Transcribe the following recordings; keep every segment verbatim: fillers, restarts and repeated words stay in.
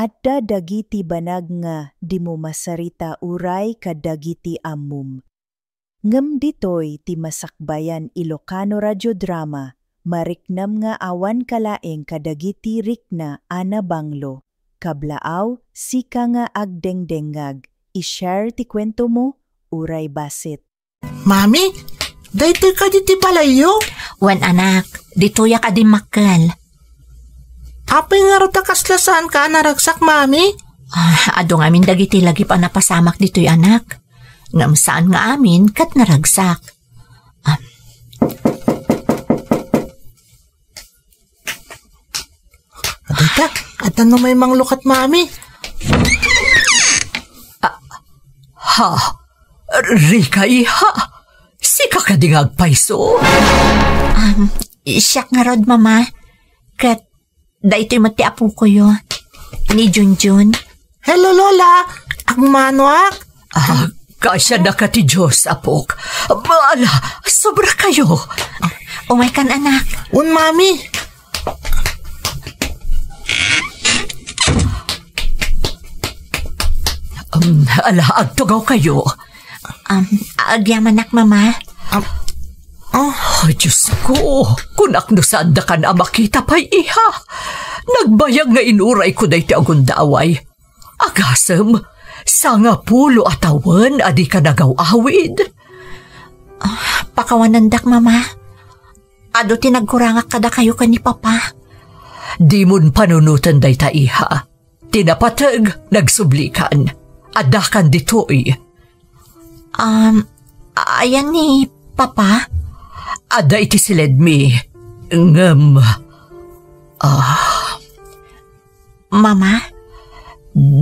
adda dagiti banag nga dimo masarita uray kadagiti ammom. Ngem ditoy ti masakbayan Ilocano Radio Drama, mariknam nga awan kalaeng kadagiti rikna a nabanglo. Kablaaw, sika nga agdengdengngag, i-share ti kuentomo, uray bassit. Mami, daytoy kadi ti balayyo? Wen, anak, ditoyak a dimmakkel. Apay ngarud a kasla saanka a naragsak, Mami? Ah, adu ngamin dagiti lagip a napasamak ditoy, anak. Ngem saan nga amin ket naragsak. Ah. Adda, adda no may manglukat, Mami. Ah, ha? Rika, iha? Sika kadi nga agpayso? Um, siak ngarud, Mama. Ket daytoy met ti apokoyo, ni Junjun. Hello, Lola. Agmanoak. Ah, kasiadaka ti Dios, apok. Baala, sobra kayo. Umaykan, anak. Un, Mami. Um, ala, agtugaw kayo. Um, agyamanak, Mama. Um, oh. Ay, Diyos ko, kunak no saandakan a makita pay, iha. Nagbayag nga inurayko daytoy a gundaway. Agasem, sangapulo a tawen a dika nagaw-awid. Ah, pakawanendak, Mama. Adu ti nagkurangak kadakayo ken ni Papa. Dimon panunoten dayta, iha. Ti napateg, nagsublikan. Addakan ditoy. Um, ayan ni Papa? Adda iti siledmi. Ngem, ah, Mama?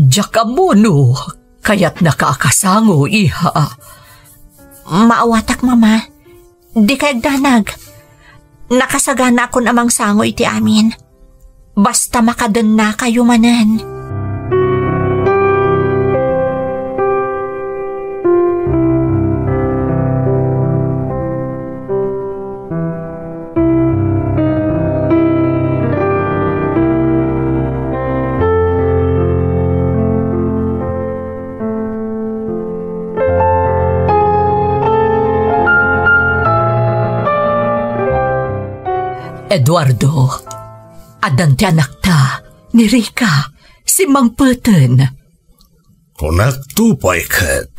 Diak ammo no kayatnaka a kasango, iha. Maawatak, Mama. Dikay agdanag. Nakasaganakon a mangsango iti amin. Basta makadennakayo manen. Eduardo, addan ti anakta, ni Rica, simmangpeten. Kunakto pay ket,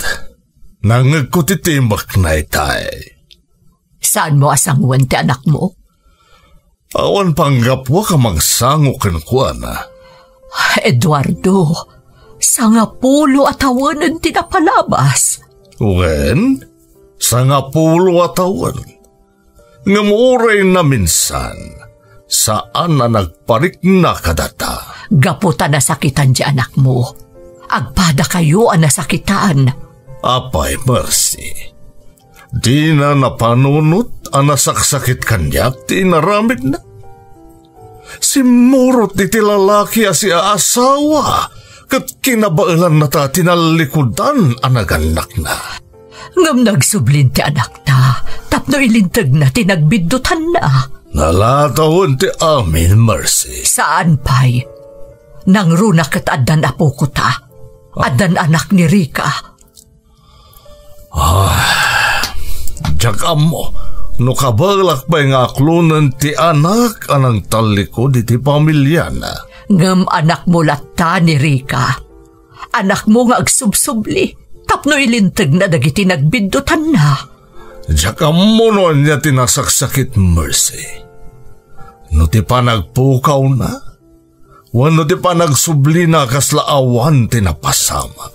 nangngegko ti timek, naytay. Saanmo a sangoen ti anakmo? Awan panggapuak a mangsango kenkuana. Eduardo, sangapulo a tawenen ti napalabas. Wen, sangapulo a tawen. Ngem uray naminsan, saan a nagparikna kadata. Gapu ta nasakitan ti anakmo, agpadakayo a nasakitan. Apay, Mercy, dina napanunot a nasaksakit kaniak ti inaramidna. Simmurot iti lalaki a siaasawa ket kinabaelanna ta tinallikudan a nagannakna. Ngem nagsublin ti anakta tapno ilintegna ti nagbiddutanna. Nalatawen ti amin, Mercy. Saan pay. Nangruna ket addan apokota. Addan anak ni Rica. Ah, diak ammo no kabaelak pay nga aklonen ti anak a nangtallikud iti pamiliana. Ngem anakmo latta ni Rica. Anakmo nga agsubsubli tapno ilintegna dagiti nagbiddutanna. Diak ammo no ania ti nasaksakit, Mercy. No ti panagpukawna, wenno ti panagsublina kasla awan ti napasamak.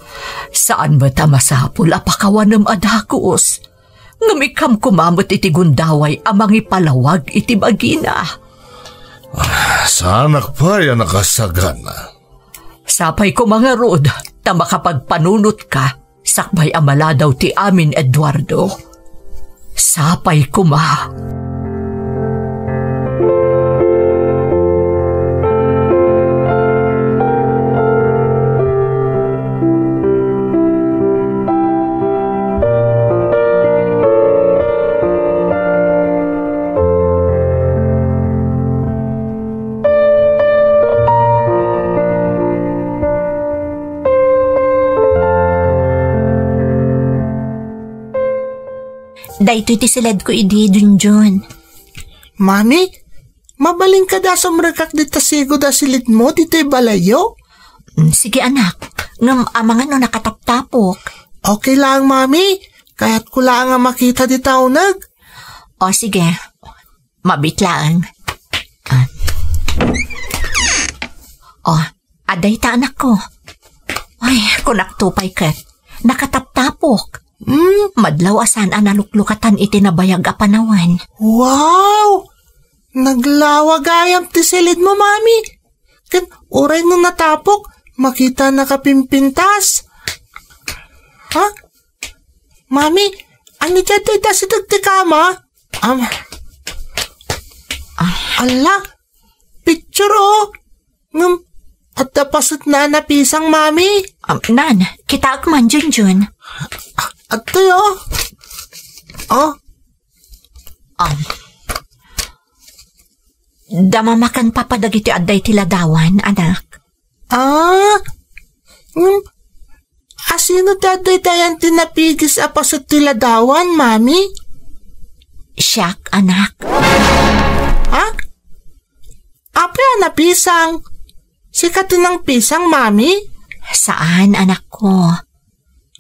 Saan met a masapul a pakawanem a dagus, ngem ikkam koma met iti gundaway a mangipalawag iti bagina. Ah, saanak pay a nakasagana. Sapay koma ngarud ta makapagpanunotka. Sakbay a maladaw ti amin, Eduardo. Sapay koma. Daytoy ti siledko idi, Junjun. Mami, mabalin kada sumrekak dita sigud a silidmo ditoy balayyo? Mm, sige, anak. Ngem amangan no nakataptapok. Okay lang, Mami. Kayatko lang a makita dita uneg. O, sige. Mabit laeng. Ah. O, adda ita, anakko. Ay, kunakto pay ket. Nakataptapok. Hmm? Madlaw a saan a naluklukatan iti nabayag a panawen. Wow! Naglawa gayam ti silidmo, Mami. Ken uray no natapok, makita nakapimpintas. Ha? Mami, ania dayta asideg ti kama? Am-, ah, ala, picture, oh. Ngem, adda paset na napisang, Mami. Um, nan, kitaek man, Junjun. Ah, adtoy, oh. Oh. Um, damamakan papa dagiti adda iti ladawan, anak. Ah, ngem, asino ti adda iti ayan ti napigis a paset ti ladawan, Mami? Siak, anak. Ha? Apay a napisang? Sika ti nangpisang, Mami? Saan, anakko.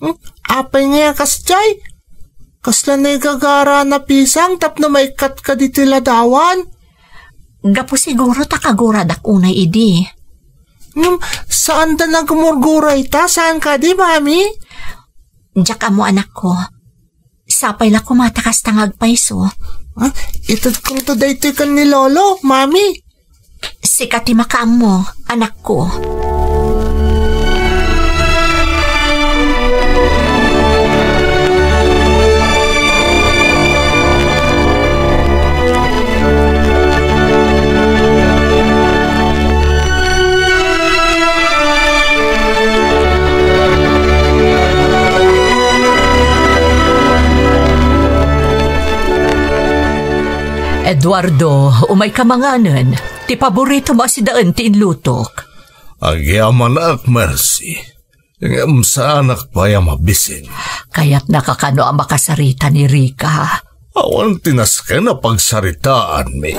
Hmm, apay ngay a kasdiay? Kasla naigagara a napisang tapno maikkatka ditoy ladawan? Gapu siguro ta kaguradak unay idi. Ngem, saanda nga gumurgura ita, saan kadi, Mami? Diak ammo, anakko. Sapay la koma ta kasta nga agpayso. Ah, itedkonto daytoy ken ni Lolo, Mami. Sika ti makaammo, anakko. Eduardo, umayka manganen. Ti paboritom a sidaen ti inlutok. Agyamanak, Mercy. Ngem saanak pay a mabisin. Kayatnaka kano a makasarita ni Rica? Awan ti nasken a pagsaritaanmi.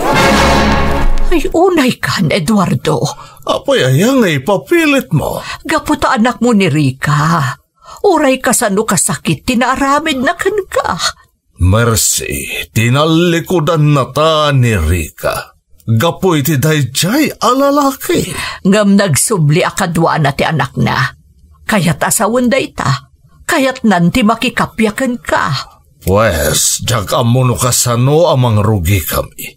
Ay, unaykan, Eduardo. Apay aya nga ipapilitmo? Gapu ta anakmo ni Rica. Uray kasano kasakit ti naaramidna kenka. Mercy, tinallikudannata ni Rica. Gapu iti daydiay a lalaki. Ngem nagsubli a kaduana ti anakna. Kayat a sawen dayta. Kayatnan ti makikappia kenka. Pues, diak ammo no kasano a mangrugikami.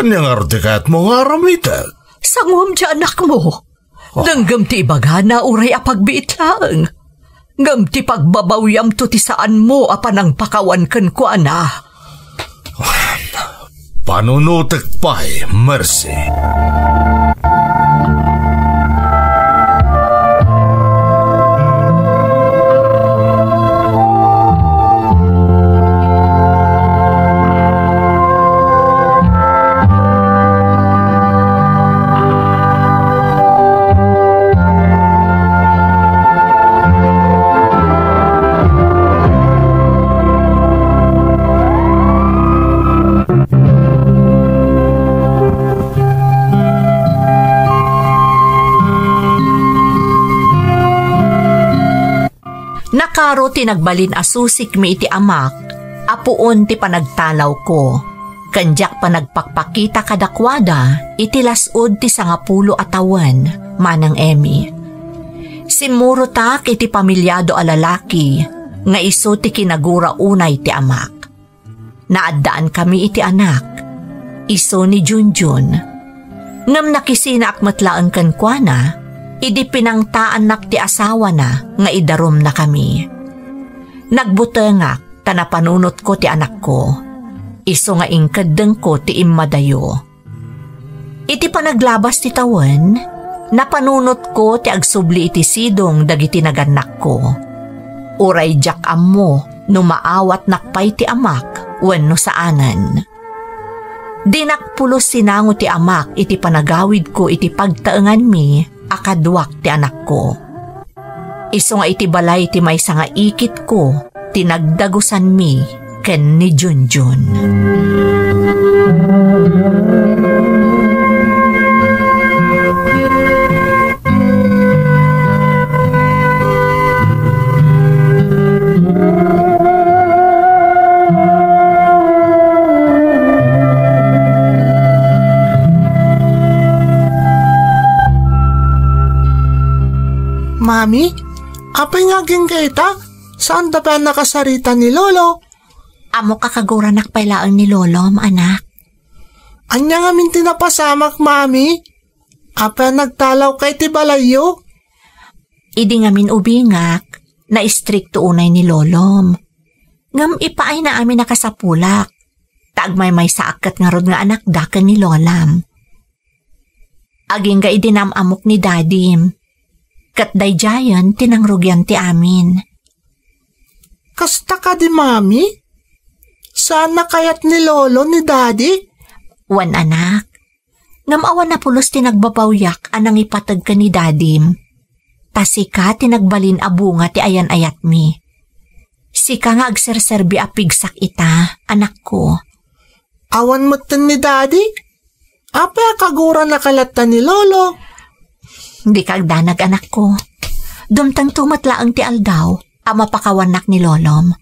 Ania ngarud ti kayatmo nga aramidek? Sanguem ti anakmo. Oh. Denggem ti ibagana uray a pagbiit laeng. Ngem ti pagbabawiamto ti saanmo a panangpakawan kenkuana. Panunotek pay, Mercy. Nakaro ti nagbalin a susikmi iti amak a puon ti panagtalawko, ken diak panagpakpakita kadakuada iti las-ud ti sangapulo a tawen, Manang Emmy. Simmurotak iti pamilyado a lalaki nga isu ti kinagura unay ti amak. Naaddaankami iti anak, isu ni Junjun. Ngem nakisinaak met laeng kenkuana idi pinangtaannak ti asawana nga idarumnakami. Nagbutengak ta napanunotko ti anakko, isu nga inkeddengko ti immadayo. Iti panaglabas ti tawen, napanunotko ti agsubli iti sidong dagiti nagannakko. Uray diak ammo no maawatnak pay ti amak wenno saanen. Dinak pulos sinango ti amak iti panagawidko iti pagtaenganmi a kaduak ti anakko. Isu nga iti balay ti maysa nga ikitko ti nagdagusanmi ken ni Junjun. Mami, apay nga agingga ita? Saanta pay a nakasarita ni Lolo? Ammok a kaguranak pay laeng ni Lolom, anak. Ania ngamin ti napasamak, Mami? Apay a nagtalawka iti balayyo? Idi ngamin ubingak, naistrikto unay ni Lolom. Ngem ipaayna amin a kasapulak, ta agmaymaysaak ket ngarud nga anakda ken ni Lolam. Agingga idi naam-ammok ni Dadim, ket daydiayen ti nangrugian ti amin. Kasta kadi, Mami? Saan a kayat ni Lolo ni Dadi? Wen, anak. Ngem awan a pulos ti nagbabawiak a nangipateg ken ni Dadim. Ta sika ti nagbalin a bunga ti ayan-ayatmi. Sika nga agserserbi a pigsak ita, anakko. Awan metten ni Dadi? Apay a kagurana ka latta ni Lolo? Dika agdanag, anakko. Dumtengto met laeng ti aldaw a mapakawannak ni Lolom.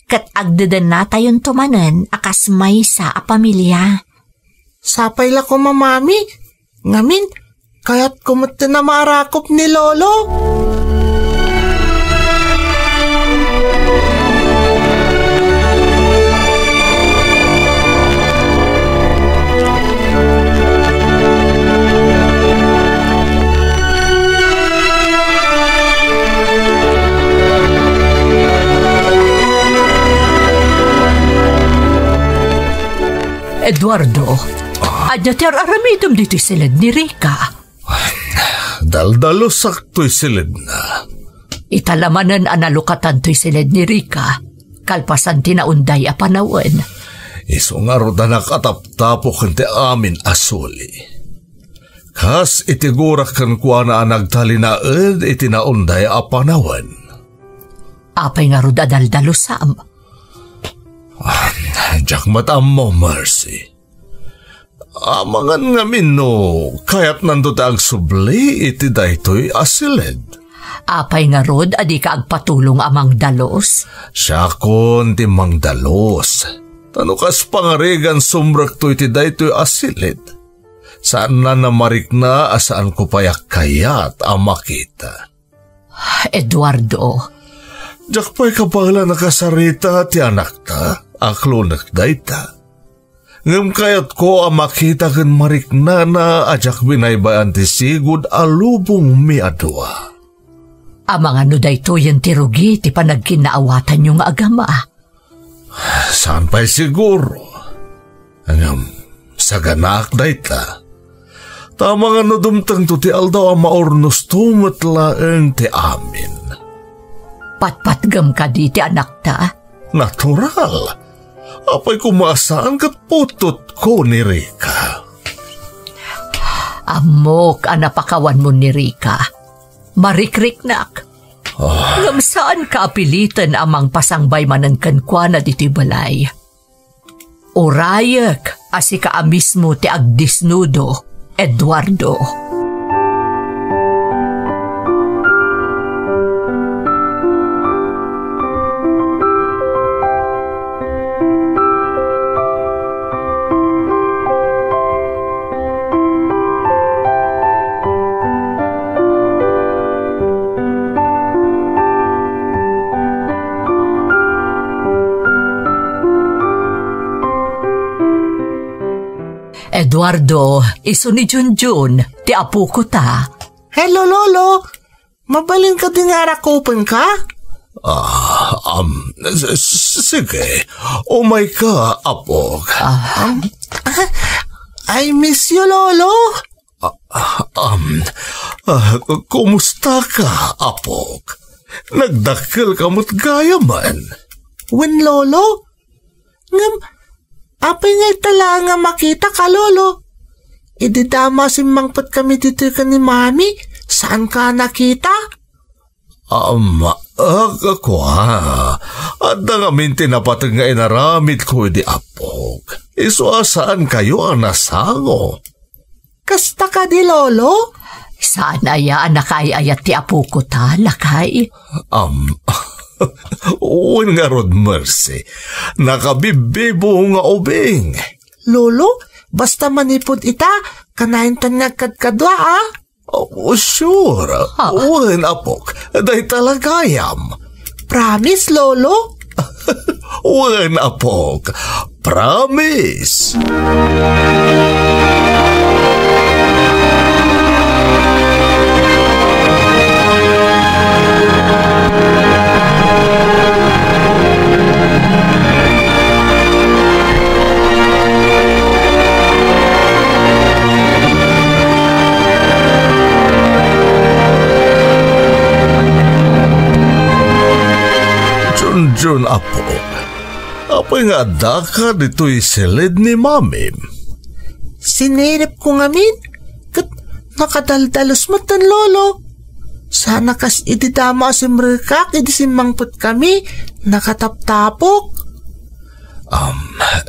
Ket agdedennatayonto manen a kas maysa a pamilia. Sapay la koma, Mami. Ngamin, kayatko met ti namarakop ni Lolo. Eduardo, ania ti ar-aramidem ditoy siled ni Rica? Daldalusak toy siledna. Ita la manen a nalukatan toy siled ni Rica, kalpasan ti naunday a panawen. Isu ngarud a nakataptapo ken ti amin a suli. Kas iti gurak kenkuana a nagtalinaed iti naunday a panawen. Apay ngarud a daldalusam? Ah, diak met ammo, Mercy. Amangan ngamin no kayatnanto ti agsubli iti daytoy a siled. Apay ngarud a dika agpatulong a mangdalus? Siakon ti mangdalus. Ta no kas pangarigan sumrekto iti daytoy a siled, saanna a marikna a saanko pay a kayat a makita. Eduardo. Diak pay kabaelan a kasarita ti anakta, aklonek dayta. Ngem kayatko a makita ken mariknana a diak binaybay-an ti sigud a lubongmi a dua. Amangan no daytoyen ti rugi ti panagkinnaawatanyo nga agama. Saan pay siguro. Ngem, saganaak dayta. Ta amangan no dumtengto ti aldaw a maurnosto met laeng ti amin. Patpatgem kadi ti anakta? Natural. Apay koma a saan ket putotko ni Rica? Ammok a napakawanmo ni Rica. Marikriknak. Ah. Ngem saanka a piliten a mangpasangbay manen kenkuana ditoy balay. Urayek a sika a mismo ti agdisnudo, Eduardo. Eduardo, isu ni Junjun, ti apoko ta. Hello, Lolo. Mabalin kadi nga arakupenka? Ah, um, s-, s-, sige. Umayka, apok. Ah. Um, I miss you, Lolo. Ah, um, ah, kumustaka, apok? Nagdakkelka met gayamen. Wen, Lolo. Ngem, apay nga ita laeng a makitaka, Lolo? Idi damo a simmangpetkami ditoy ken ni Mami, saanka a nakita? Um, ah, kua, Adda ngamin ti napateg nga inaramidko idi apok. Isu a saankayo a nasango. Kasta kadi, Lolo? Saan aya a nakaay-ayat ti apoko ta, lakay? Am, wen ngarud, Mercy, nakabibbibo nga ubing. Lolo, basta manipud ita, kanayon ta nga agkadkadua, a? Oh, sure. Ha? Wen, apok, dayta la gayam. Promise, Lolo? Wen, apok, promise. Junjun, apo, apay nga addaka ditoy silid ni Mamim? Siniripko ngamin, ket nakadaldalus met ni Lolo. Sana kas idi damo a simrekak idi simmangpetkami, nakataptapok. Am,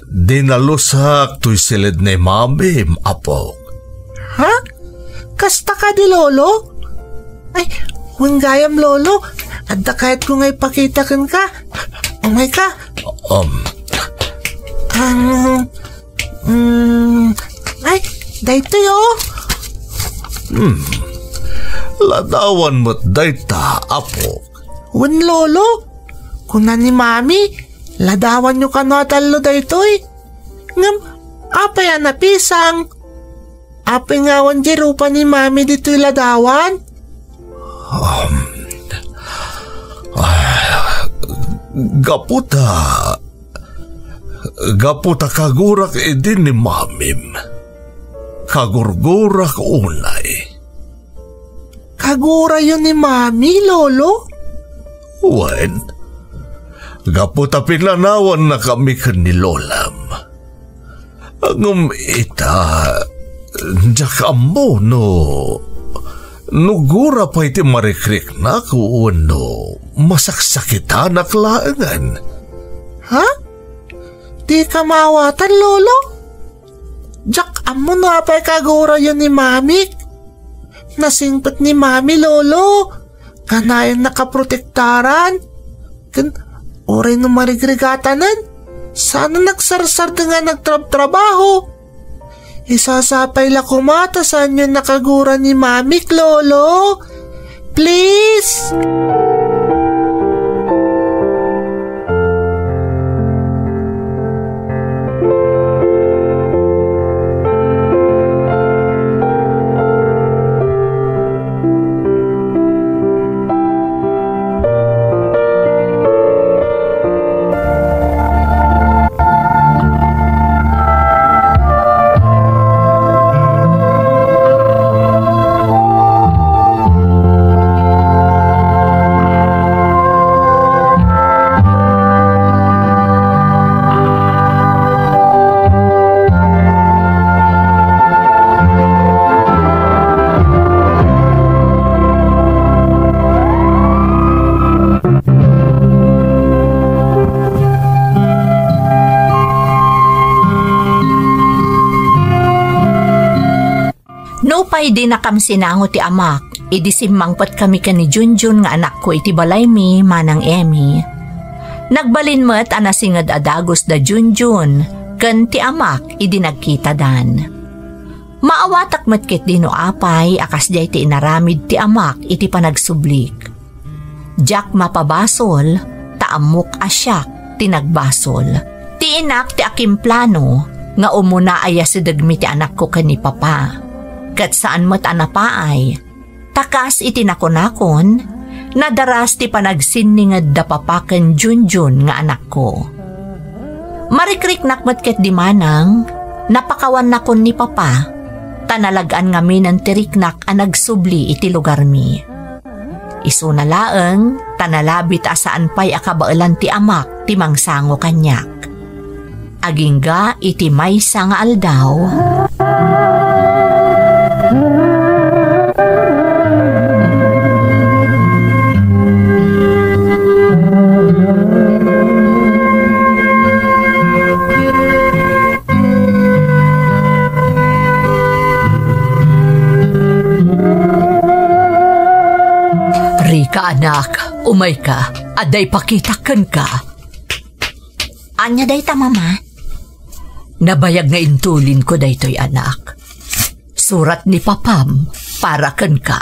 dinalusak toy silid ni Mamim, apo. Ha? Kasta kadi, Lolo? Ay, wen gayam, Lolo. Adda kayatko nga ipakita kenka. Umayka. Um. Ang, mm, ay, daytoy, oh. Hmm. Ladawan met dayta, apo. Wen, Lolo. Kuna ni Mami, ladawanyo kano a tallo daytoy. Ngem, apay a napisang? Apay nga awan diay rupa ni Mami ditoy ladawan? Um, ah, gapu ta, gapu ta kagurak idi ni Mamim. Kagurgurak unay. Kagurayo ni Mami, Lolo? Wen, gapu ta pinanawannakami ken ni Lolam. Ngem ita, diak ammo no, no gura pay ti marikriknak wenno masaksakitanak laengen. Ha? Dika maawatan, Lolo? Diak ammo no apay kagurayo ni Mamik. Nasingpet ni Mami, Lolo. Kanayon a kaprotektaran. Ken uray no marigrigatanen, saan a nagsarsardeng a nagtrabtrabaho. Isasapay la koma ta saanyo a kagura ni Mamik, Lolo. Please! Nupay dinakam sinango ti amak, idi simmangpetkami ken ni Junjun nga anakko iti balaymi, Manang Emmy. Nagbalin met a nasinged a dagus da Junjun ken ti amak idi nagkitadan. Maawatak met ketdi no apay a kasdiay ti inaramid ti amak iti panagsublik. Diak mapabasol, ta ammok a siak ti nagbasol. Ti inak ti akimplano nga umuna a yasidegmi ti anakko ken ni Papa. Ket saan met a napaay, ta kas iti nakunakon, nadaras ti panagsinninged da Papa ken Junjun nga anakko. Marikriknak met ketdi manang, napakawannakon ni Papa, ta nalag-an ngaminen ti riknak a nagsubli iti lugarmi. Isuna laeng, ta nalabit a saan pay a kabaelan ti amak ti mangsango kaniak. Agingga iti maysa nga aldaw. Rika, anak, umayka. Adda ipakitak kenka. Ania dayta, Mama? Nabayag nga indulinko daytoy, anak. Surat ni Papam para kenka.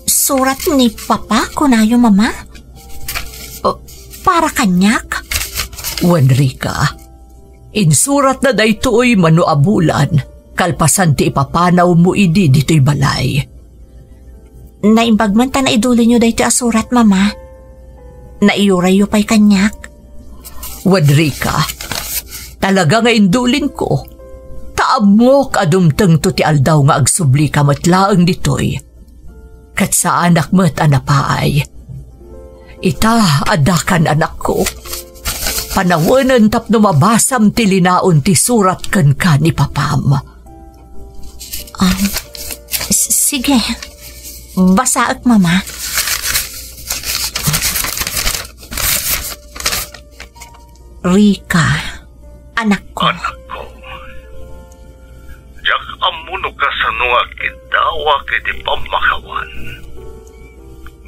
Surat ni Papa, kunayo, Mama? O, para kaniak? Wen, Rika, insuratna daytoy mano a bulan, kalpasan ti ipapanawmo idi ditoy balay. Naimbag man ta naidulinyo daytoy a surat, Mama. Naiyurayyo pay kaniak. Wen, Rika, talaga nga indulinko. Ta ammok a dumtengto ti aldaw nga agsublika met laeng ditoy. Ket saanak met a napaay. Ita, addakan, anakko. Panawenen tapno mabasam ti linaon ti surat kenka ni Papam. Um, s-, sige. Basaek, Mama. Rika, anakko. Anakko, diak ammo no kasano nga agkiddawak iti pammakawan.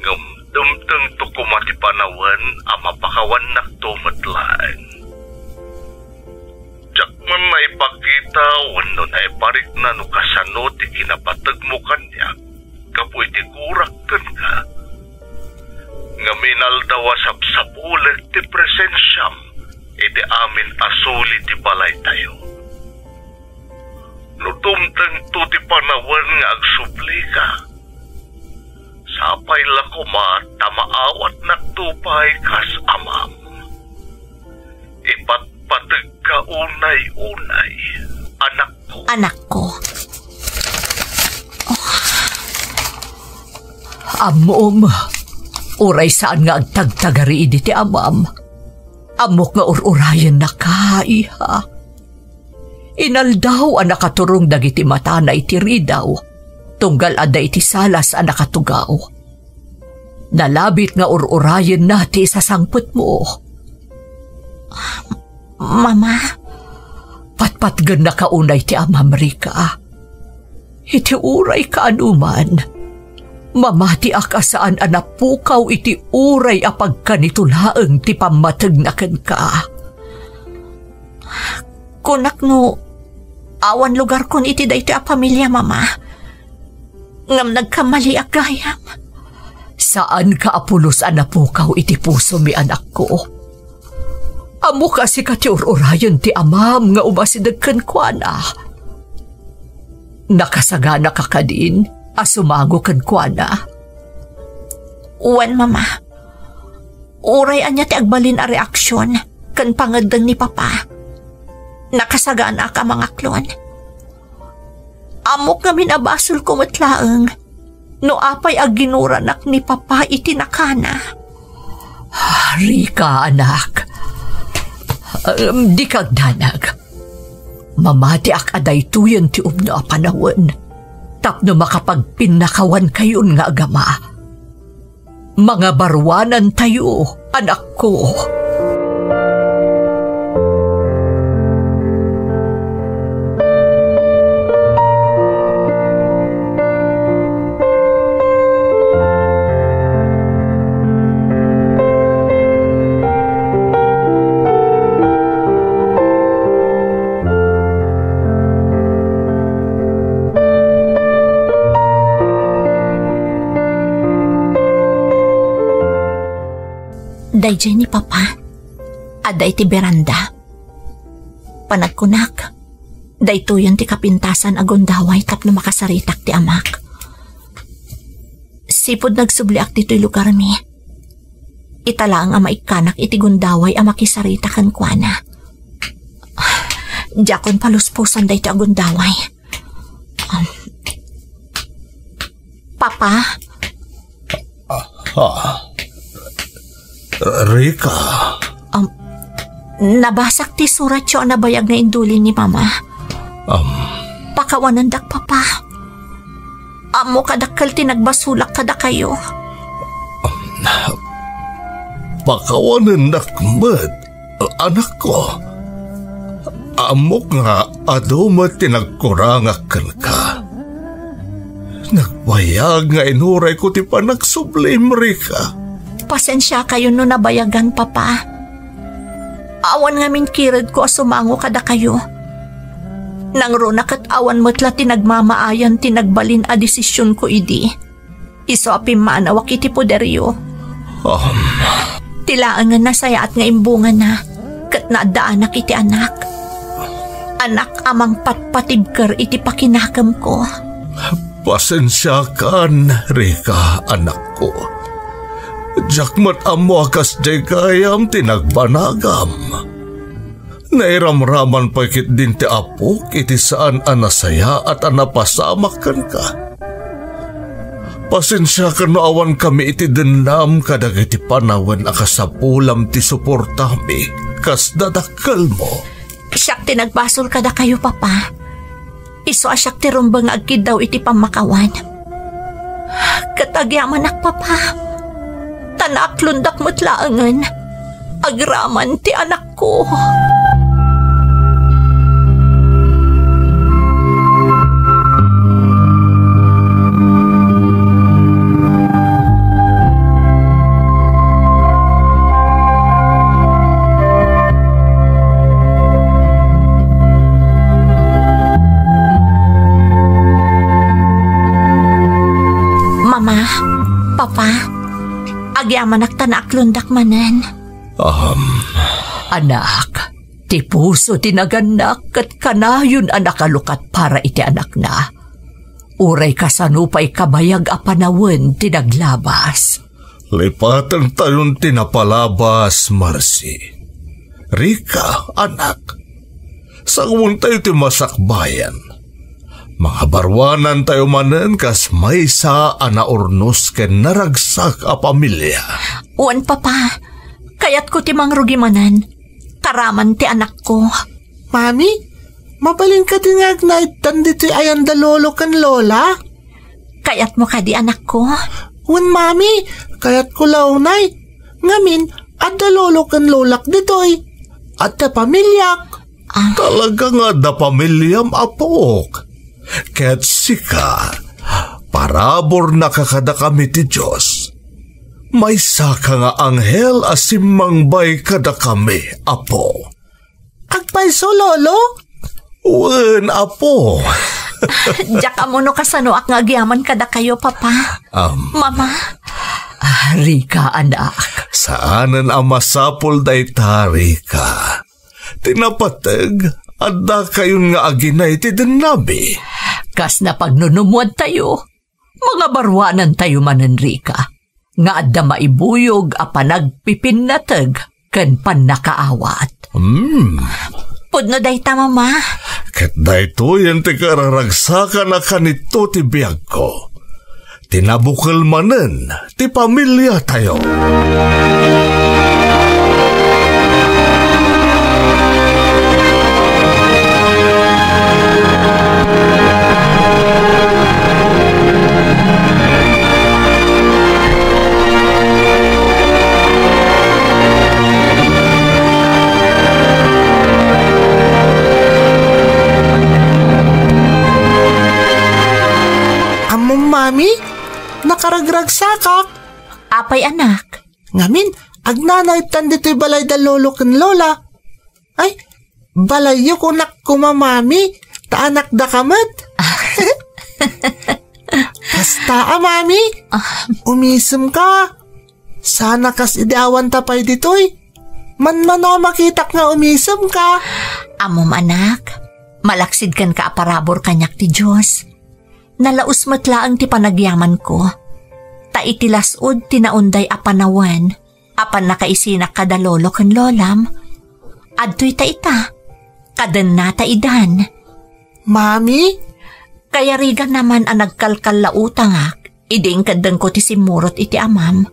Ngem dumtengto koma ti panawen a mapakawannakto met laeng. Diak man naipakita wenno naiparikna no kasano ti kinapategmo kaniak gapu iti gurak kenka. Ngem inaldaw a sapsapulek ti presensiam iti amin a suli ti balaytayo. No dumtengto ti panawen nga agsublika, sapay la koma ta maawatnakto pay kas amam. Ipatpategka unay-unay, anakko. Anakko. Ammom, uray saan nga agtagtagari idi ti amam, ammok nga ur-urayennaka, iha. Inaldaw a nakaturong dagiti matana iti ridaw, tunggal adda iti salas a nakatugaw. Nalabit nga ur-urayenna ti isasangpetmo. Mama? Patpatgennaka unay ti amam, Rika. Iti uray kaanuman, mamatiak a saan a napukaw iti uray a pagkanito laeng ti pammategna kenka. Kunak no awan lugarkon iti daytoy a pamilia, Mama. Ngem nagkamaliak gayam. Saanka a pulos a napukaw iti pusomi, anakko. Ammok a sika ti ur-urayen ti amam nga umasideg kenkuana. Nakasaganaka kadin a sumango kenkuana? Wen, Mama. Uray ania ti agbalin a reaksion ken pangeddeng ni Papa, nakasaganak a mangaklon. Ammok ngamin a basolko met laeng no apay a ginuranak ni Papa iti nakana. Ah, Rika, anak. Em, dika agdanag. Mamatiak a daytoyen ti umno a panawen tapno makapagpinnakawankayon nga agama. Mangabaruanantayo, anakko. Daydiay ni Papa, adda iti beranda. Panagkunak, daytoyen ti kapintasan a gundaway tapno makasaritak ti amak. Sipud nagsubliak ditoy lugarmi, ita laeng a maikkanak iti gundaway a makisarita kenkuana. Diakon palusposan daytoy a gundaway. Um, Papa? Ah, Rika. Um, nabasak ti suratyo a nabayag nga indulin ni Mama. Um, Pakawanendak, Papa. Ammok a dakkel ti nagbasolak kadakayo. Pakawanennak met, anakko. Ammok nga adu met ti nagkurangak kenka. Nag-, Bayag nga inurayko ti panagsublim, Rica. Pasensiakayo no nabayagan, Papa. Awan ngamin kiredko a sumango kadakayo. Nangruna ket awan met la ti nagmamaayan ti nagbalin a desisionko idi. Isu a pimmanawak iti poderyo. Um. Ti laengen nasayaat nga imbungana, ket naaddaanak iti anak. Anak a mangpatpatibker iti pakinakemko. Pasensiakan, Rica, anakko. Diak met ammo a kasdiay gayam ti nagbanagam. Nairamraman pay ketdin ti apok iti saan a nasayaat a napasamak kenka. Pasensiakan no awankami iti dennam kadagiti panawen a kasapulam ti suportami kas dadakkelmo. Siak ti nagbasol kadakayo, Papa. Isu a siak ti rumbeng nga agkiddaw iti pammakawan. Ket agyamanak, Papa, ta naaklondak met laengen agraman ti anakko. Mama, Papa, agyamanak ta naaklondak manen. Um. Anak, ti puso ti nagannak ket kanayon a nakalukat para iti anakna. Uray kasano pay kabayag a panawen ti naglabas. Lipatentayon ti napalabas, Marcy. Rica, anak. Sanguentayo ti masakbayan. Mangabaruanantayo manen kas maysa a naurnos ken naragsak a pamilya. Wen, Papa. Kayatko ti mangrugi manen. Karaman ti anakko. Mami, mabalin kadi nga agnaedtan ditoy ayan da lolo ken lola? Kayatmo kadi, anakko? Wen, Mami, kayatko la unay. Ngamin, adda lolo ken lolak ditoy. Adda pamiliak. Ah. Talaga nga adda pamiliam, apok. Ket sika, paraburna ka kadakami ti Dios. Maysaka nga anghel a simmangbay kadakami, apo. Agpayso, Lolo? Wen, apo. Diak ammo no kasanoak nga agyaman kadakayo, Papa. Am. Mama. Ah, Rica, anak. Saanen a masapul dayta, Rica. Ti napateg, addakayon nga agina iti dennami. Kas napagnunumuadtayo, mangabaruanantayo manen, Rica, nga adda maibuyog a panagpipinnateg ken pannakaawat. Hmm. Pudno dayta, Mama. Ket daytoyen ti kararagsakan a kanito ti biagko. Ti nabukel manen ti pamiliatayo. Ammom, Mami, nakaragragsakak. Apay, anak? Ngamin, agnanaedtan ditoy balay da lolo ken lola. Ay, balayyo kunak koma, Mami, ta anakdaka met. Kasta a, Mami, umisemka. Sana kas idi awanta pay ditoy. Manmano a makitak nga umisemka. Ammom, anak, malaksid kenka a parabur kaniak ti Dios. Nalaus met laeng ti panagyamanko. Ta iti las-ud ti naunday a panawen a pannakaisinak kada lolo ken lolam, adtoy ta ita, kadenna ta idan. Mami? Kayariganna man a nagkalkallautangak idi inkeddengko ti simmurot iti amam.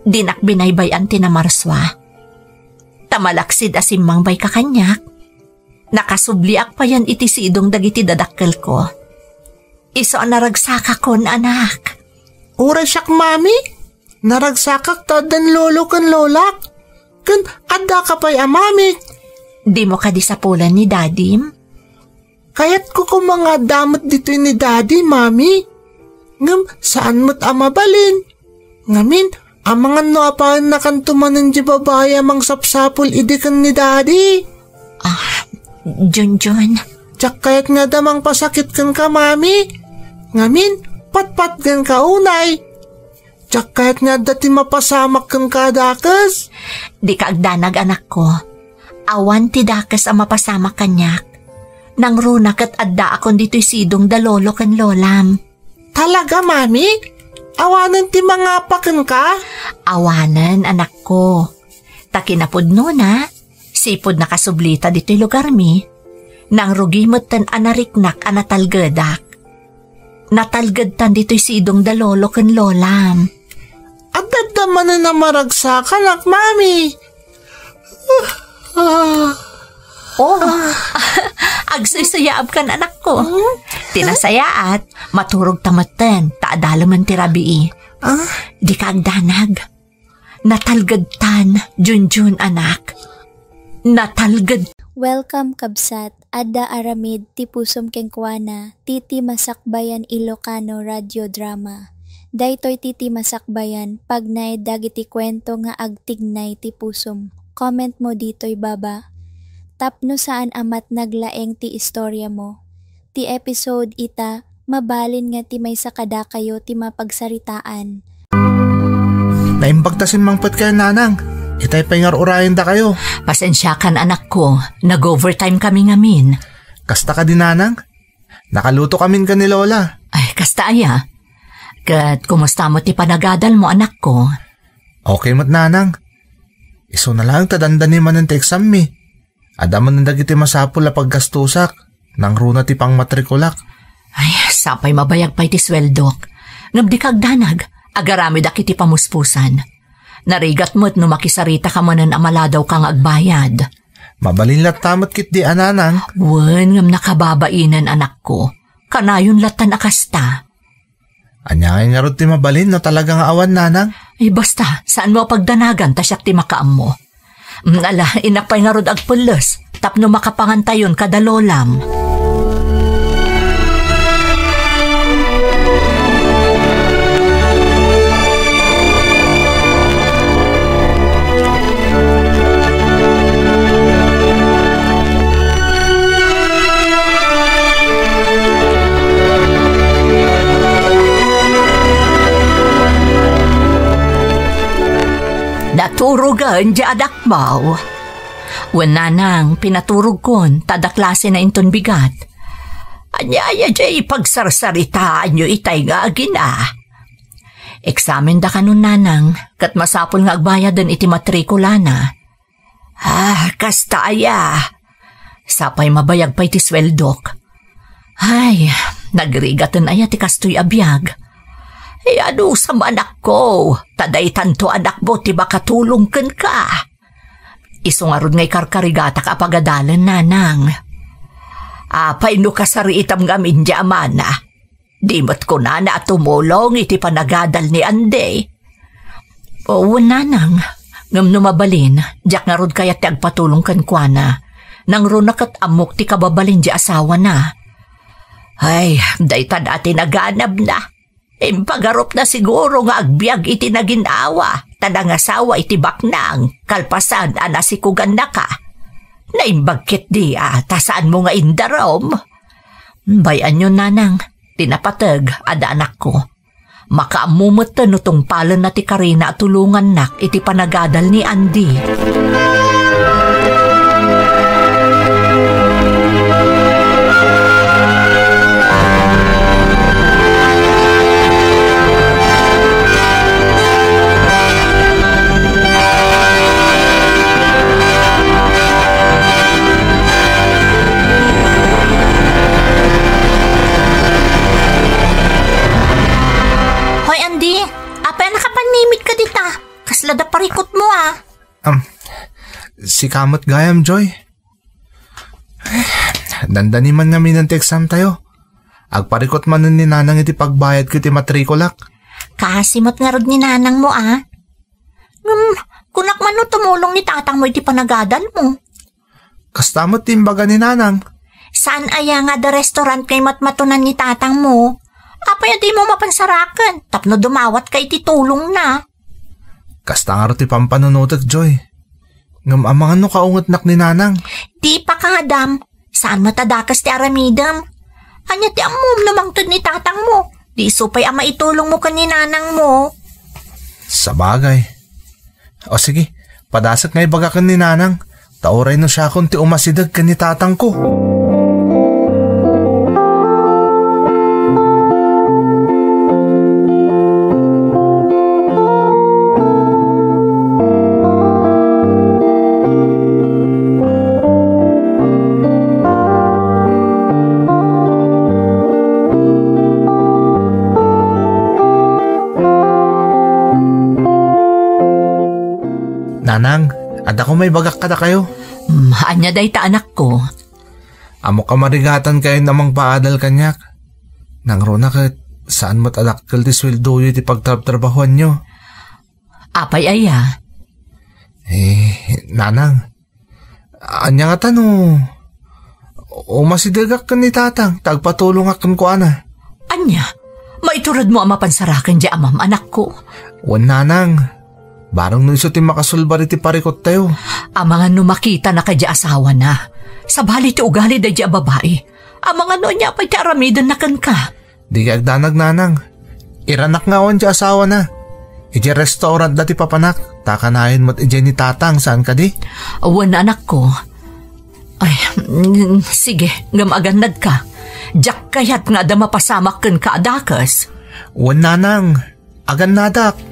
Dinak binaybay-an ti namarsua. Ta malaksid a simmangbayka kaniak, nakasubliak payen iti sidong dagiti dadakkelko. Isu a naragsakakon, anak. Uray siak, Mami, naragsakak ta addan lolo ken lolak. Ken addaka pay a mamik. Dimo kadi sapulan ni Dadim? Kayatko koma nga adda met ditoy ni Dadi, Mami. Ngem saan met a mabalin. Ngamin, amangan no apayennakanto manen ti babai a mangsapsapul idi ken ni Daddy. Ah, Junjun. Diak kayat nga adda mangpasakit kenka, Mami. Ngamin, patpatgenka unay. Diak kayat nga adda ti mapasamak kenka a dakes. Dika agdanag, anakko. Awan ti dakes a mapasamak kaniak. Nangruna ket addaakon ditoy sidong da lolo ken lolam. Talaga, Mami? Awanen ti mangapa kenka? Awanen, anakko. Ta kinapudnona, sipud nakasublita ditoy lugarmi, nangrugi metten a nariknak a natalgedak. Natalgedtan ditoy sidong da lolo ken lolam. Adda manen a maragsakanak, Mami. Ah. Oh, agsuysuyaabkan, anakko. Hmm? Ti nasayaat, maturog ta metten, ta adalemen ti rabii. Ah? Dika agdanag. Natalgedtan, Junjun, anak. Natalged. Welcome, kabsat. Adda aramid ti pusom kenkuana, ti Ti Masakbayan Ilocano Radio Drama. Daytoy ti Ti Masakbayan, pagnaed dagiti kuento nga agtignay ti pusom. Comment mo ditoy baba. Tapno saan a matnag laeng ti istoriamo. Ti episode ita, mabalin nga ti maysa kadakayo ti mapagsaritaan. Naimbag ta simmangpet kayo, Nanang. Itay pay nga ur-urayendakayo. Pasensiakan, anakko. Nag-overtime kami ngamin. Kasta kadi, Nanang? Nakaluto kamin ken ni Lola. Ay, kasta aya. Ket kumusta mo ti panagadalmo, anakko? Okay met, Nanang. Isuna laeng ta dandani manen ti exam mi. Adda manen dagiti masapul a paggastusak, nangruna ti pangmatrikulak. Ay, sapay mabayag pay ti sueldok. Ngem dika agdanag, agaramidak iti pamuspusan. Narigat met no makisaritaka manen a maladawka nga agbayad. Mabalin latta met ketdi a, Nanang. Wen, ngem nakababainen, anakko. Kanayon lattan a kasta. Ania ngay ngarud ti mabalin no talaga nga awan, Nanang? Ay, basta, saanmo a pagdanagan ta siak ti makaammo. Mm, ala, innak pay ngarud agpelles, tapno makapangantayon kada lolam. Naturogen diay adakmo. Wen, Nanang, pinaturogkon, ta adda klasena inton bigat. Ania aya diay pagsarsaritaanyo itay nga agina? Eksamenda kanon, Nanang, ket masapul nga agbayaden iti matrikulana. Ah, kasta aya. Sapay mabayag pay ti sueldok. Ay, nagrigaten aya ti kastoy a biag? Iyanusa, anakko, ta daytanto anakmo ti makatulong kenka. Isu ngarud nga ikarkarigatak a pagadalen, Nanang. Apay no kasaritam ngamin diay amana? Di met kunana a tumulong iti panagadal ni Andy. Wen, Nanang, ngem no mabalin, diak ngarud kayat ti agpatulong kenkuana. Nangruna ket ammok ti kababalin diay asawana. Ay, dayta a ti naganabna. Impagarupna siguro nga agbiag iti nagin-awa, ta nangasawa iti baknang, kalpasan a nasikugannaka. Naimbag ketdi a ta saanmo nga indarum. Bay-anyon, Nanang, ti napateg, adda anakko. Makaammo metten no tungpalenna ti karina a tulongannak iti panagadal ni Andy. Hoy, Andy, apay a nakapannimidka dita? Kasla da parikutmo, a. Am, sika met gayam, Joy. Dandani man ngamin ti exam tayo. Agparikut manen ni Nanang iti pagbayadko iti matrikulak. Kaasi met ngarud ni Nanangmo, a. Ngem, kunak man no tumulong ni tatangmo iti panagadalmo. Kasta met ti imbaga ni Nanang. Saan aya nga adda restaurant nga imatmatonan ni tatangmo? Apay a dimo mapansaraken tapno dumawatka iti tulongna? Kasta ngarud ti pampanunotek, Joy. Ngem amangan no kaungetnak ni Nanang? Di pa, Adam. Saan met a dakes ti aramidem. Ania ti ammom no mangted ni tatangmo? Di isu pay a maitulongmo ken ni nanangmo. Sabagay. O sige, padasek nga ibagaken ni Nanang, ta uray no siakon ti umasideg ken ni tatangko. Nanang, adda ko maibagak kadakayo. Mm, ania dayta, anakko? Ammok a marigatankayon a mangpaadal kaniak. Nangruna ket saan met a dakkel ti sueldoyo iti pagtrabtrabahuanyo. Apay aya? Eh, Nanang, ania ngata no umasidegak ken ni Tatang ta agpatulongak kenkuana? Ania? Maituredmo a mapansaraken diay amam, anakko? Wen, Nanang. Bareng no isu ti makasulbar iti parikuttayo. Amangan no makitana kadi asawana. Sabali ti ugali daydi a babai. Amangan no ania pay ti aramidenna kenka. Dika agdanag, Nanang. Iranak nga awan ti asawana. Idiay restaurant da ti papanak. Ta kanayon met idiay ni Tatang, saan kadi? Wen, anakko. Ay, mm, sige, ngem agannadka. Diak kayat nga adda mapasamak kenka a dakes. Wen, Nanang. Agannadak.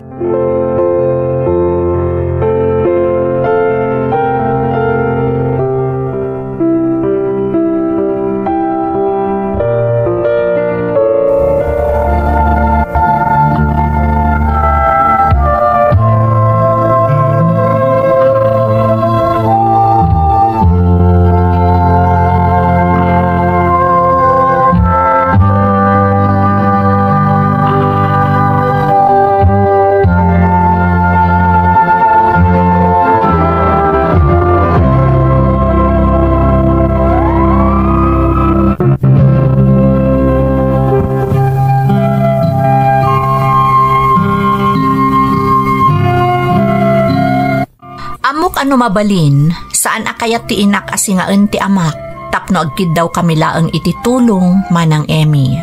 Ammok a no mabalin, saan a kayat ti inak a singaen ti amak tapno agkiddawkami laeng iti tulong, Manang Emmy.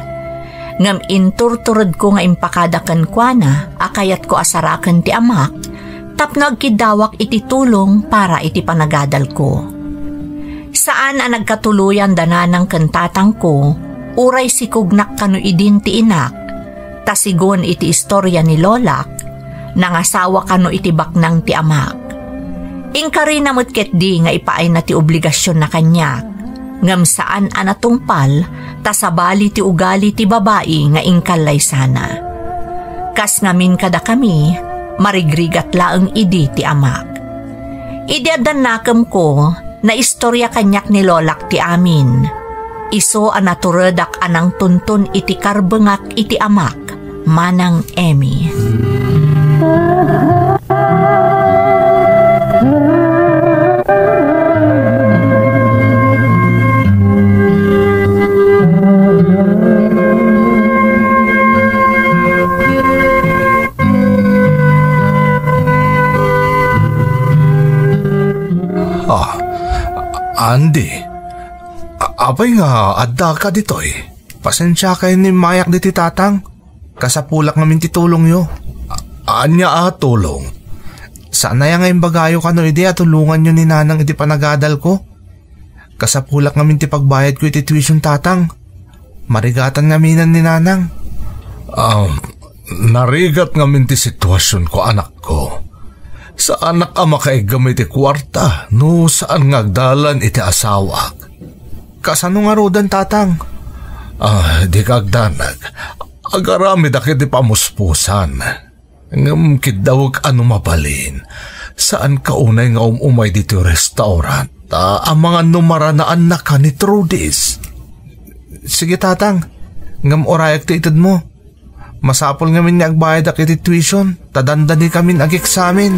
Ngem inturturedko nga impakada kenkuana a kayatko a saraken ti amak tapno agkiddawak iti tulong para iti panagadalko. Saan a nagkatuloyan da nanang ken tatangko, uray sikognak kano idin ti inak, ta sigun iti istoria ni lolak, nangasawa kano iti baknang ti amak. Inkarina met ketdi nga ipaayna ti obligasionna kaniak, ngem saan a natungpal ta sabali ti ugali ti babai nga inkallaysana. Kas ngamin kadakami, marigrigat laeng idi ti amak. Idi adda nakemko, naistoria kaniak ni lolak ti amin. Isu a naturedak a nangtuntun iti karbengak iti amak, Manang Emmy. Ah, Andy, a-, apay nga addaka ditoy? Pasensiakayon no immayak ditoy, Tatang. Kasapulak ngamin ti tulongyo. A-, ania a tulong? Saan aya nga imbagayo kano idi a tulonganyo ni Nanang iti panagadalko? Kasapulak ngamin ti pagbayadko iti tuition, Tatang. Marigatan ngamin ni Nanang. Ah, narigat ngamin ti situasionko, anakko. Saanak a makaiggam iti kuarta no saan nga agdalan iti asawak. Kasano ngaruden, Tatang? Ah, dika agdanag. Agaramidak iti pamuspusan. Ngem kiddawek a no mabalin, saanka unay nga um-umay ditoy restaurant, ta amangan no maranaannaka ni Trudis. Sige, Tatang, ngem urayek ti itedmo. Masapul ngamin nga agbayadak iti tuition, ta dandanikamin ageksamin.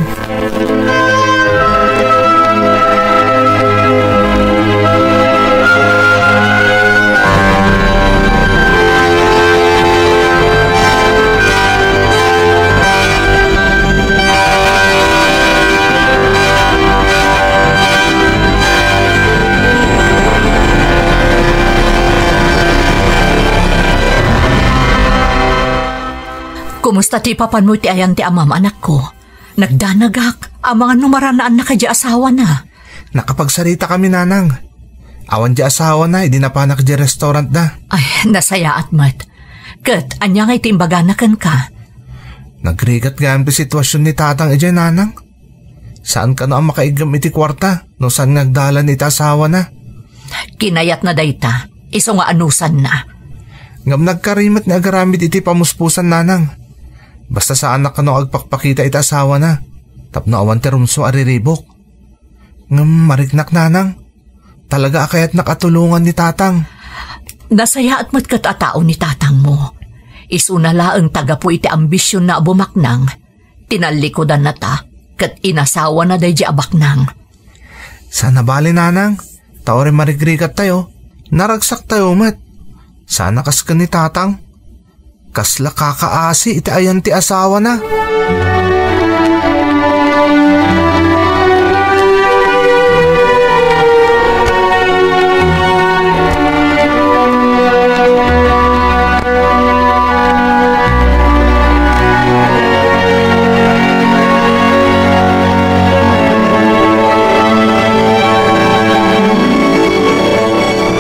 Kumusta ti ipapanmo iti ayan ti amam, anakko? Nagdanagak, amangan no maranaanna kadi asawana. Nakapagsaritakami, nanang. Awan di asawana idi napanak di restaurantda. Ay, nasayaat met. Ket, ania nga iti imbagana kenka? Nagrigat gayam ti situasion ni tatang idiay, nanang. Saan kano a makaiggem iti kuarta no saan nga agdalan iti asawana. Kinayatna dayta, isu nga anusanna. Ngem nagkari met ni agaramid iti pamuspusan, nanang. Basta saanak kano agpakpakita iti asawana, tapno awan ti rumsua a riribok. Ngem mariknak, nanang. Talaga a kayatnak a tulongan ni tatang. Nasayaat met ket a tao ni tatangmo. Isuna laeng ta gapu iti ambisionna a bumaknang, tinallikudanna ta, ket inasawana daydiay a baknang. Saan a bale, nanang, ta uray marigrigattayo, naragsaktayo met. Saan a kas ken ni tatang. Kasla kakaasi iti ayan ti asawana.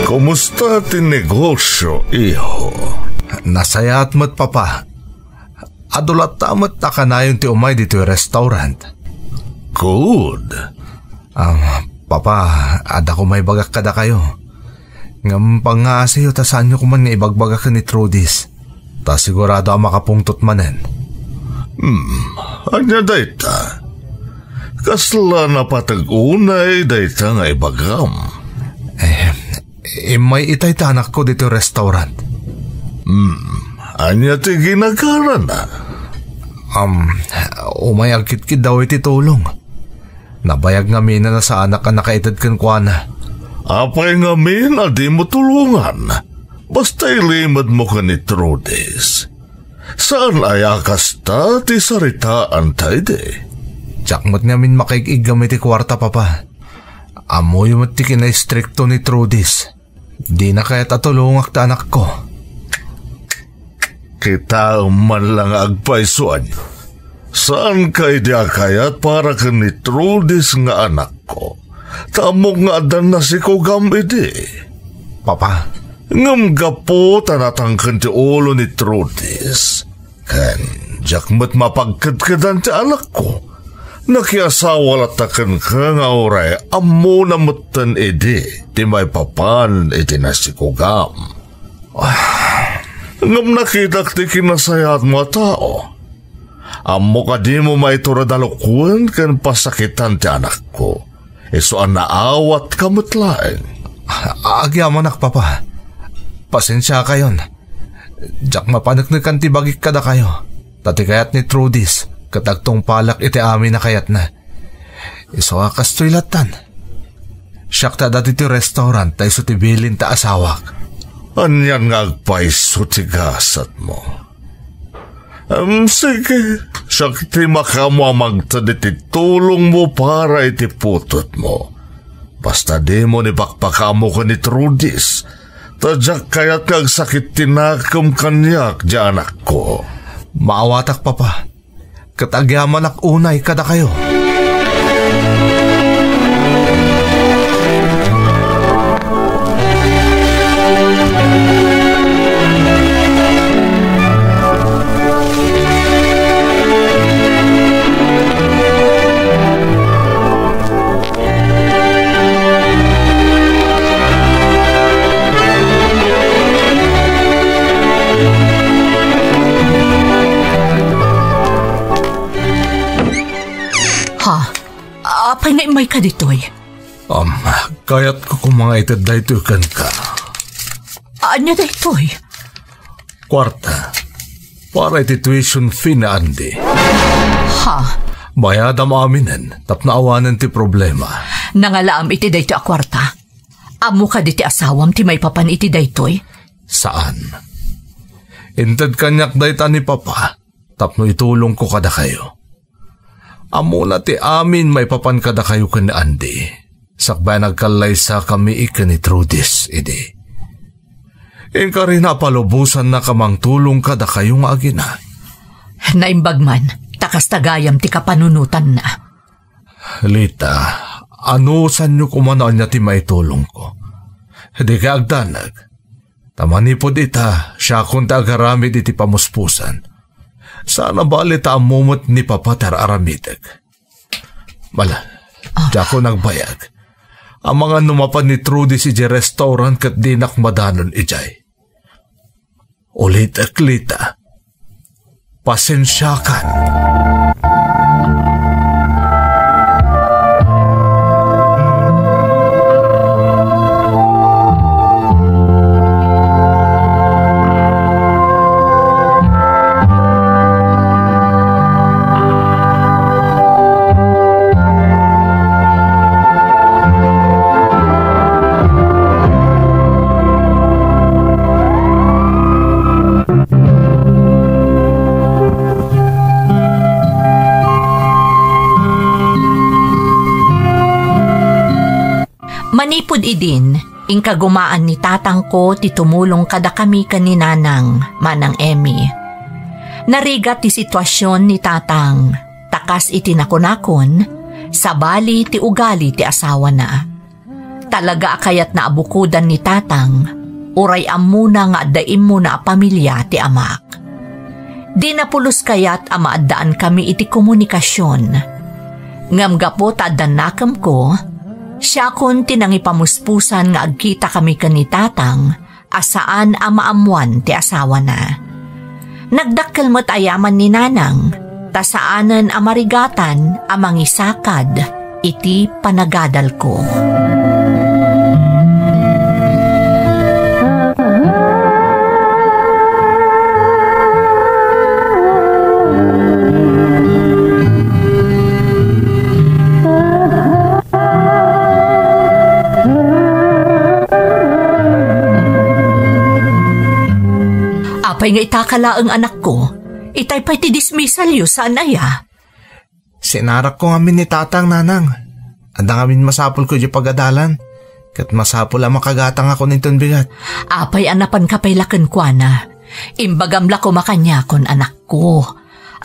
Kumusta ti negosio, iho? Nasayaat met, Papa. Adu latta met a kanayon ti umay ditoy restaurant. Good. Ah, Papa, adda ko maibagak kadakayo. Ngem pangngaasiyo ta saanyo koma nga ibagbaga ken ni Trudis. Ta sigurado a makapungtot manen. Hmm, ania dayta? Kasla napateg unay dayta nga ibagam? Eh, immay itay ti anakko ditoy restaurant. Hmm, ania ti ginaganana? Um, umay agkitkiddaw iti tulong. Nabayag ngamin a nasaanak a nakaited kenkuana. Apay ngamin a dimo tulongan? Basta ilimedmo ken ni Trudis. Saan aya kasta ti saritaanta idi? Diak met ngamin makaig-iggam iti kuarta, Papa. Ammoyo met ti kinaistrikto ni Trudis. Dina kayat a tulongak ti anakko. Kitaem man la nga agpaysuanyo. Saanka idi a kayat para ken ni Trudis nga anakko. Ta ammok nga addan nasikugam idi. Papa. Ngem gapu ta natangken ti ulo ni Trudis. Ken diak met mapagkedkedan ti anakko. Nakiasawa latta kenka nga uray ammona metten idi ti maipapan iti nasikugam. Ah, ngem nakitak ti kinasayaatmo a tao. Ammok a dimo maiturod a lukuen ken pasakitan ti anakko. Isu a naawatka met laeng. Agyamanak, Papa. Pasensiakayon. Diak mapaneknekan ti bagik kadakayo. Ta ti kayat ni Trudis, ket agtungpalak iti amin a kayatna. Isu a kastoy lattan. Siak ti adda ditoy restaurant ta isu ti bilin ta asawak. Anian nga agpayso ti gasatmo? Em, sige, siak ti makaammo a mangted iti tulongmo para iti putotmo. Basta dimo ni pakpakaammo ken ni Trudis, ta diak kayat nga agsakit ti nakem kaniak ti anakko. Maawatak, Papa. Ket agyamanak unay kadakayo. Ha? Apay nga immayka ditoy? Um, kayatko koma nga ited daytoy kenka. Ania daytoy? Kuarta. Para iti tuition fee ni Andy. Ha? Bayadam aminen tapno awanen ti problema. Nangalaam iti daytoy a kuarta. Ammo kadi ti asawam ti maipapan iti daytoy? Saan. Inted kaniak dayta ni Papa tapno itulongko kadakayo. Ammona ti amin maipapan kadakayo ken ni Andy. Sakbay a nagkallaysakami ken ni Trudis idi. Inkarina a palubosannaka a mangtulong kadakayo nga agina. Naimbag man, ta kasta gayam ti kapanunotanna. Lita, anusanyo koma no ania ti maitulongko. Dika agdanag. Ta manipud ita, siakon ti agaramid iti pamuspusan. Saan a bali ta ammo met ni Papa ti ar-aramidek. Bala, Ah. Diakon agbayag. Amangan no mapan ni Trudy idiay restaurant ket dinak madanon idiay. Ulitek, Lita. Pasensiakan. Manipud idin, inkagumaan ni tatangko ti tumulong kadakami ken ni nanang, Manang Emmy. Narigat ti situasion ni tatang, ta kas iti nakunakon, sabali ti ugali ti asawana. Talaga a kayatna a bukodan ni tatang, uray ammona nga adda immuna a pamilia ti amak. Dina pulos kayat a maaddaankami iti komunikasion. Ngem gapu ta adda nakemko, siakon ti nangipamuspusan nga agkitakami ken ni tatang a saan a maammoan ti asawana. Nagdakkel met a yaman ni nanang, ta saanen a marigatan a mangisakad iti panagadalko. Apay nga itaka laeng, anakko? Itay pay ti dismisalyo, saan aya? Sinarakko ngamin ni tatang, nanang. Adda ngamin masapulko idiay pagadalan. Ket masapul a makagatangakon inton bigat. Apay a napanka pay la kenkuana? Imbagam la koma kaniakon, anakko.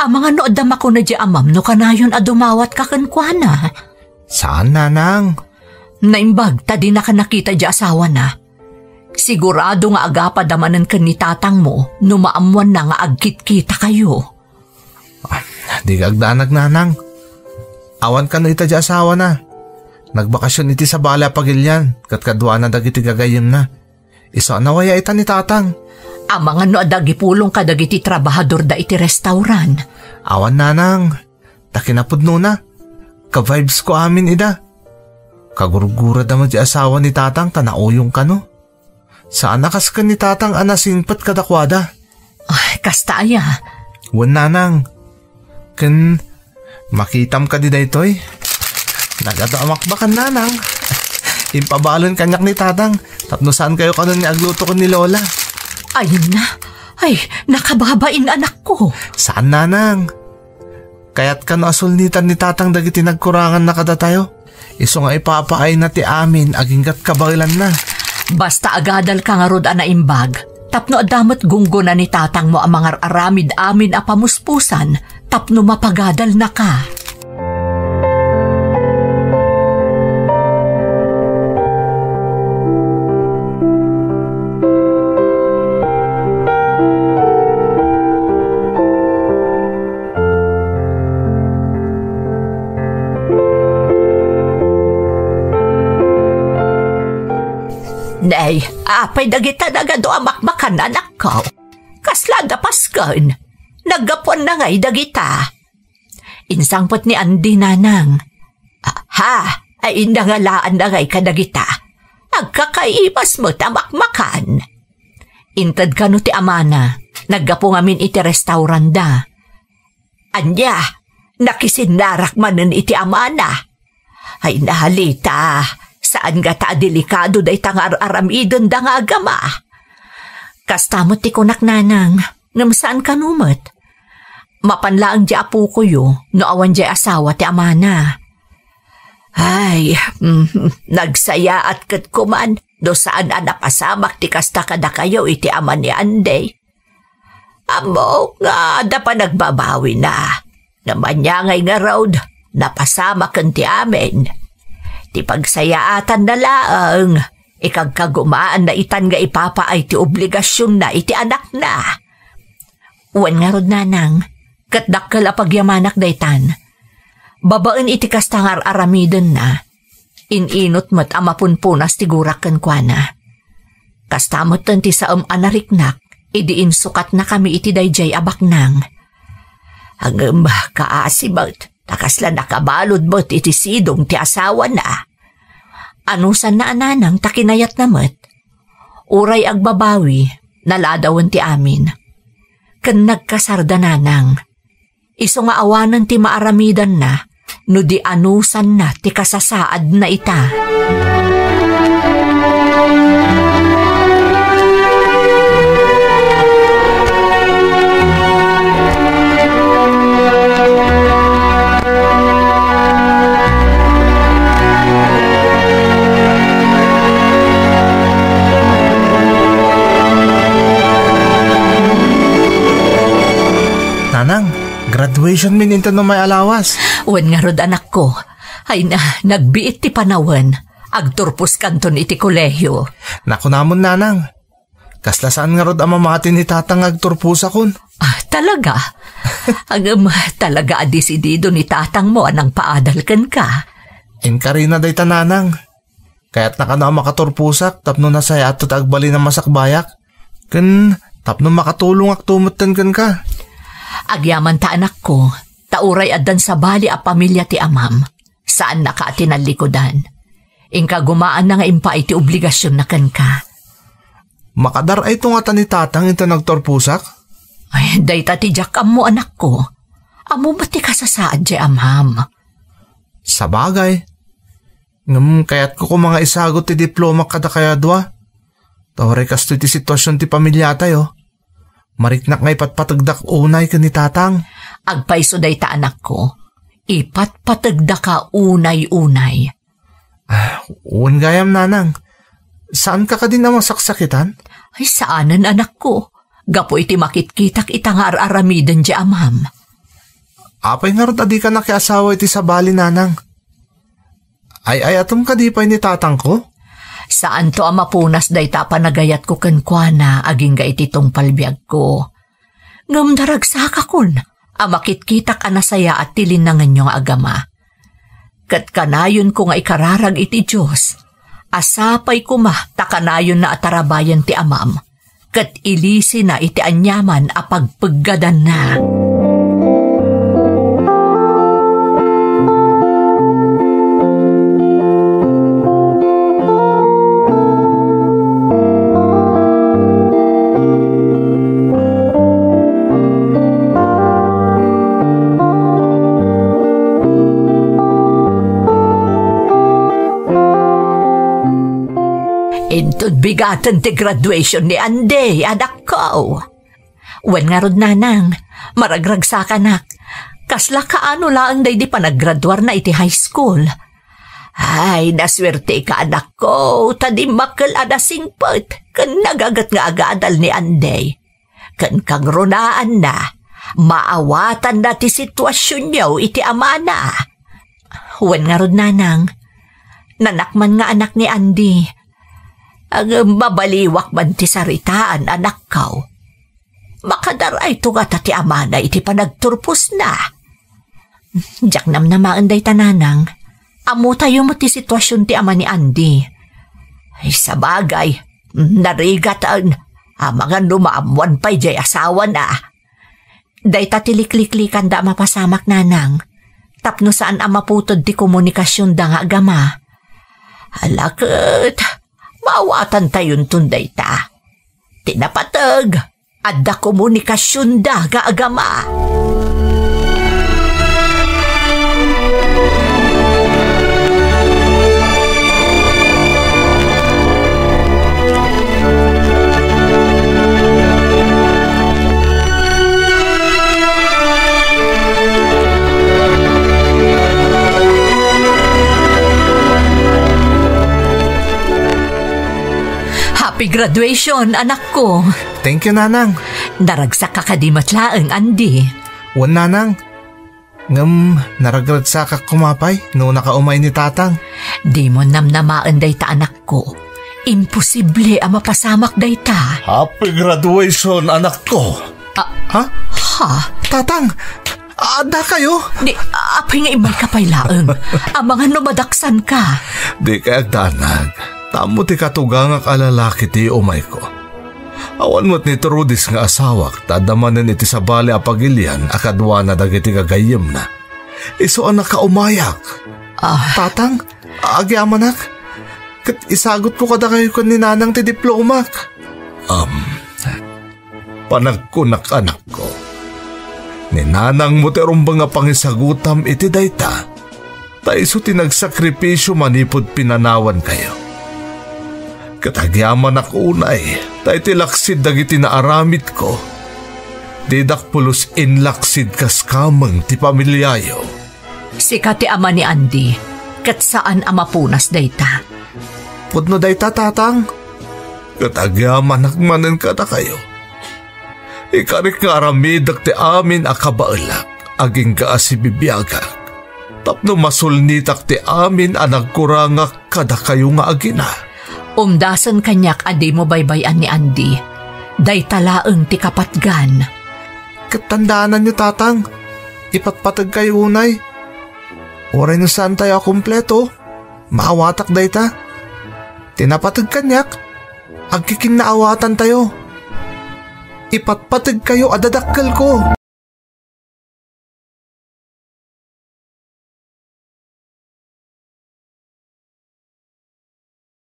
Amangan no adda makunayo diay amam no kanayon a dumawatka kenkuana. Saan, nanang. Naimbag ta dinaka nakita diay asawana. Sigurado nga agapada manen ken ni tatangmo no maammoanna nga agkitkitakayo. Ah, dika agdanag, nanang. Awan kano ita diay asawana. Nagbakasyon iti sabali a pagilian ket kaduana dagiti gagayyemna. Isu a nawaya ita ni tatang. Amangan no adda agipulongka dagiti trabahadorda iti restaurant? Awan, nanang. Ta kinapudnona, ka-vibes ko amin ida. Kagurgurada met ti asawa ni tatang ta nauyong kano. Saan a kas ken ni tatang a nasingpet kadakuada. Ay, kasta aya? Wen, nanang. Ken makitam kadi daytoy? Nagadu a makbakan, nanang. Impabalon kaniak ni tatang tapno saan kayo kanon nga agluto ken ni Lola. Ay na, ay, nakababain, anakko. Saan, nanang. Kayat kano a sulnitan ni tatang dagiti nagkuranganna kadatayo? Isu nga ipapaayna ti amin aginggat kabaelanna. Basta agadalka ngarud a naimbag, tapno adda met gunggona ni tatangmo a mangar-aramid amin a pamuspusan tapno mapagadalnaka. Nay, apay dagita nagadu a makmakan, anakko? Kasla adda pasken? Naggapuanna ngay dagita? Insangpet ni Andy, nanang. Ah, ha? Ay, nangalaanna ngay kadagita? Agkakaimas met a makmakan. Inted kano ti amana, naggapu ngamin iti restaurantda. Ania, nakisinnarak manen iti amana? Ay, Lita, saan ngata a delikado dayta nga ar-aramidenda nga agama? Kasta met ti kunak, nanang, ngem saan kano met. Mapan laeng diay apokoyo no awan diay asawa ti amana. Ay, mm, nagsayaat ket koman no saan a napasamak ti kasta kadakayo iti ama ni Andy. Ammok nga adda panagbabawina. Ngem ania ngay ngarud, napasamaken ti amin. Ti pagsayaatanna laeng, ikagkagumaanna itan nga ipapaay ti obligasionna iti anakna. Wen ngarud, nanang, ket dakkel a pagyamanak daytan. Babaen iti kasta nga ar-aramidenna, in-inut met a mapunpunas ti gurak kenkuana. Kasta metten ti saem a nariknak idi insukatnakami iti daydiay a baknang. Ngem kaasi met, ta kasla nakabalud met iti sidong ti asawana. Anusanna a nanang ta kinayatna met. Uray agbabawi, naladawen ti amin. Ken nagkasarda nanang. Isu nga awanen ti maaramidanna no di anusanna ti kasasaadna ita. Nanang, graduation min inton umay a lawas. Wen ngarud, anakko. Ay na, nagbiit ti panawen. Agturposkanton iti kolehio. Nakunamon, nanang. Kasla saan ngarud a mamati ni tatang nga agturposakon? Ah, talaga? Ngem, talaga a desidido ni tatangmo a nangpaadal kenka? Inkarina dayta, nanang. Kayatna kano a makaturposak tapno nasayaat ti agbalin a masakbayak. Ken tapno makatulongakto metten kenka. Agyamanta, anakko, ta uray addan sabali a pamilia ti amam. Saannaka a tinallikudan. Inkagumaanna nga impaay ti obligasionna kenka. Makadar-ayto ngata ni tatang inton agturposak? Ay, dayta ti diak ammo, anakko. Ammo met ti kasasaad diay amam. Sabagay. Ngem kayatko koma nga isagut ti diplomak kadakayo a dua. Ta uray kastoy ti situasion ti pamiliatayo, mariknak nga ipatpategdak unay ken ni tatang. Agpayso dayta, anakko. Ipatpategdaka unay-unay. Ah, wen gayam, nanang. Saanka kadin a masaksakitan? Ay, saanen, anakko. Gapu iti makitkitak ita nga ar-aramiden diay amam. Apay ngarud a dika nakiasawa iti sabali, nanang? Ay-ayatem kadi pay ni tatangko? Saanto a mapunas dayta a panagayatko kenkuana agingga iti tungpal biagko. Ngem naragsakakon a makitkitak a nasayaat ti linnangenyo nga agama. Ket kanayonko nga ikararag iti Dios a sapay koma ta kanayonna a tarabayen ti amam ket ilisina iti aniaman a pagpeggadanna. Inton bigaten ti graduation ni Andy, anakko. Wen ngarud, nanang, maragragsakanak. Kasla kaano laeng daydi panaggraduarna iti high school. Ay, nasuerteka, anakko, ta dimmakkel a nasingpet ken nagaget nga agadal ni Andy. Ken kangrunaanna, maawatanna ti situasionyo iti amana. Wen ngarud, nanang, nanak man nga anak ni Andy. Ngem mabaliwak man ti saritaan, anakko. Makadar-ayto ngata ti amana iti panagturposna. Diak namnamaen dayta, nanang. Ammotayo met ti situasion ti ama ni Andy. Ay, sabagay, narigaten, amangan no maammoan pay diay asawana. Dayta ti likliklikanda a mapasamak, nanang, tapno saan a maputed ti komunikasionda nga agama. Ala ket, maawatantayonton dayta. Ti napateg, adda komunikasionda nga agama. Happy graduation, anakko. Thank you, Nanang. Naragsakka kadi met laeng, Andy? Wen, nanang. Ngem, naragragsakak koma pay no nakaumay ni tatang. Dimo namnamaen dayta, anakko. Imposible a mapasamak dayta. Happy graduation, anakko. Ah, ha? Ha? Tatang, adda kayo? Di, apay nga immayka pay laeng. Amangan no madaksanka. Di kay agdanag. Tammo ti katugangak a lalaki ti umayko. Awan met ni Trudis nga asawak ta adda manen iti sabali a pagilian a kaduana dagiti gagayyemna. Isu a nakaumayak. Ah. Tatang, agyamanak. Ket isagutko kadakayo ken ni nanang ti diplomak. Um, panagkunak, anakko. Ni nanangmo ti rumbeng a pangisagutam iti dayta. Ta isu ti nagsakripisio manipud pinanawankayo. Ket agyamanak unay, ta iti laksid dagiti naaramidko, didak pulos inlaksid kas kameng ti pamiliayo. Sika ti ama ni Andy, ket saan a mapunas dayta. Pudno dayta, tatang. Ket agyamanak manen kadakayo. Ikarik nga aramidek ti amin a kabaelak, agingga a sibibiagak, tapno masulnitak ti amin a nagkurangak kadakayo nga agina. Umdasen kaniak a dimo baybay-an ni Andy. Dayta laeng ti kapatgan. Ket tandaananyo, tatang, ipatpategkayo unay. Uray no saantayo a kompleto, maawatak dayta. Ti napateg kaniak, agkikinnaawatantayo. Ipatpategkayo a dadakkelko.